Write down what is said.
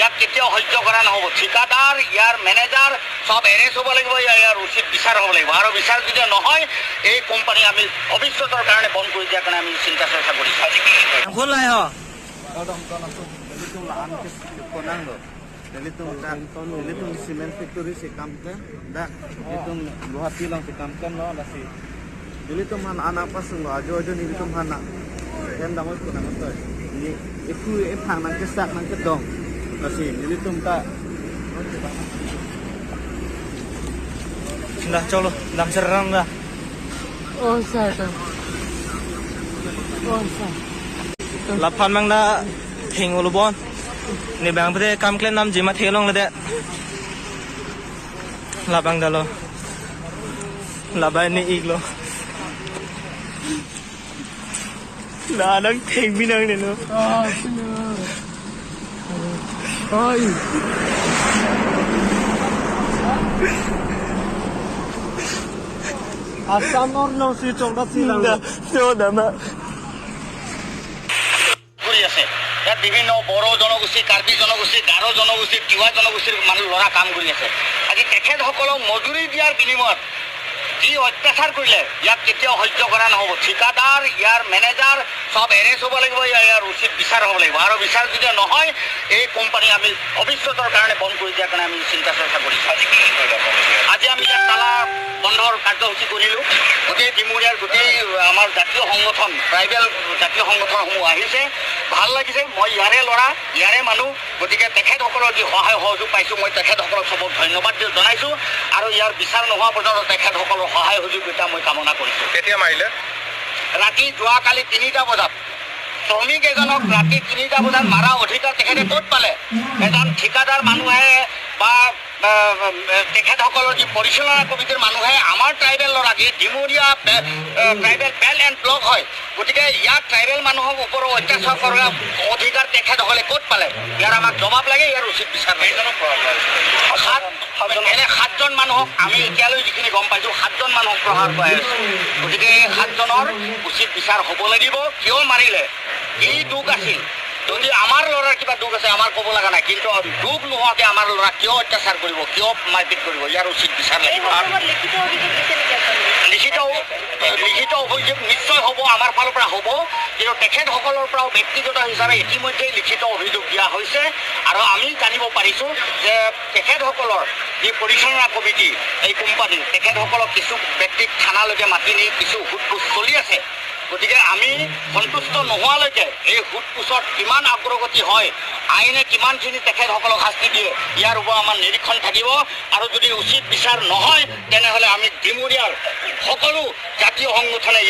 ইয়াক কেতিয়াও সহ্য কৰা নহ'ব। ঠিকাদাৰ, ইয়াৰ মেনেজাৰ চব এৰেষ্ট হ'ব লাগিব, ইয়াৰ উচিত বিচাৰ হ'ব লাগিব। আৰু বিচাৰ যদি নহয়, এই কোম্পানী আমি ভৱিষ্যতৰ কাৰণে বন্ধ কৰি দিয়াৰ কাৰণে আমি চিন্তা চৰ্চা কৰিছোঁ। Cement factory si kamten da itu Guwahati lang si kamten lo da si dili tum han anak pasung lo ajo ajo ni tum han em damos ko nang to ni iku e phang nang ke sak nang ke dong da si dili tum ta dah cholo dam serang dah. Oh sir, oh sir. Lapan mang da thing ulubon ni bang pede kam klen nam jima thelong le de labang dalo labai ni iglo la nang thing mi nang ne no. Ah, oi. Assam or no si chok da si lang da so da ma কৰি আছে। ইয়াত বিভিন্ন বড়ো জনগোষ্ঠী, কাৰ্বি জনগোষ্ঠী, গাৰো জনগোষ্ঠী, তিৱা জনগোষ্ঠীৰ মানুহ ল'ৰা কাম কৰি আছে। আজি তেখেতসকলক মজুৰি দিয়াৰ বিনিময়ত যি অত্যাচাৰ কৰিলে, ইয়াক কেতিয়াও সহ্য কৰা নহ'ব। ঠিকাদাৰ, ইয়াৰ মেনেজাৰ চব এৰেষ্ট হ'ব লাগিব, ইয়াৰ উচিত বিচাৰ হ'ব লাগিব। আৰু বিচাৰ যদি নহয়, এই কোম্পানী আমি ভৱিষ্যতৰ কাৰণে বন্ধ কৰি দিয়াৰ কাৰণে আমি চিন্তা চৰ্চা কৰিছোঁ। আজি আমি ইয়াত তালা বন্ধৰ কাৰ্যসূচী কৰিলোঁ। গোটেই ডিমৰীয়াৰ গোটেই আমাৰ জাতীয় সংগঠন, ট্ৰাইবেল জাতীয় সংগঠনসমূহ আহিছে, ভাল লাগিছে। মই ইয়াৰে ল'ৰা, ইয়াৰে মানুহ, গতিকে তেখেতসকলৰ যি সহায় সহযোগ পাইছোঁ, মই তেখেতসকলক চবক ধন্যবাদ জনাইছোঁ। আৰু ইয়াৰ বিচাৰ নোহোৱা পৰ্যন্ত তেখেতসকলৰ সহায় সহযোগিতা মই কামনা কৰিছোঁ। কেতিয়া মাৰিলে? ৰাতি যোৱাকালি 3টা বজাত শ্ৰমিক এজনক ৰাতি 3টা বজাত মাৰা অধিকাৰ তেখেতে ক'ত পালে? এজন ঠিকাদাৰ মানুহে বা তেখেতসকলৰ যি পৰিচালনা কমিটিৰ মানুহে আমাৰ ট্ৰাইবেল ল'ৰাক, এই Dimoria tribal belt and block হয়, গতিকে ইয়াত ট্ৰাইবেল মানুহক ওপৰত অত্যাচাৰ কৰাৰ অধিকাৰ তেখেতসকলে ক'ত পালে? ইয়াৰ আমাক জবাব লাগে, ইয়াৰ উচিত বিচাৰ লাগে। এনে 7জন মানুহক আমি এতিয়ালৈ যিখিনি গম পাইছোঁ, 7জন মানুহক প্ৰহাৰ কৰা হৈছে। গতিকে এই 7জনৰ উচিত বিচাৰ হ'ব লাগিব। কিয় মাৰিলে, কি দুখ আছিল? যদি আমাৰ ল'ৰাৰ কিবা দুখ আছে, আমাৰ ক'ব লগা নাই, কিন্তু দুখ নোহোৱাকৈ আমাৰ ল'ৰাক কিয় অত্যাচাৰ কৰিব, কিয় মাৰপিট কৰিব, ইয়াৰ উচিত বিচাৰ লাগিব। লিখিত অভিযোগ নিশ্চয় হ'ব, আমাৰ ফালৰ পৰা হ'ব, কিন্তু তেখেতসকলৰ পৰাও ব্যক্তিগত হিচাপে ইতিমধ্যেই লিখিত অভিযোগ দিয়া হৈছে। আৰু আমি জানিব পাৰিছোঁ যে তেখেতসকলৰ যি পৰিচালনা কমিটি এই কোম্পানীৰ, তেখেতসকলক কিছু ব্যক্তিক থানালৈকে মাতি নি কিছু সোধ পোছ চলি আছে। গতিকে আমি সন্তুষ্ট নোহোৱালৈকে এই সোধ পোছত কিমান অগ্ৰগতি হয়, আইনে কিমানখিনি তেখেতসকলক শাস্তি দিয়ে, ইয়াৰ ওপৰত আমাৰ নিৰীক্ষণ থাকিব। আৰু যদি উচিত বিচাৰ নহয়, তেনেহ'লে আমি ডিমৰীয়াৰ সকলো জাতীয় সংগঠনে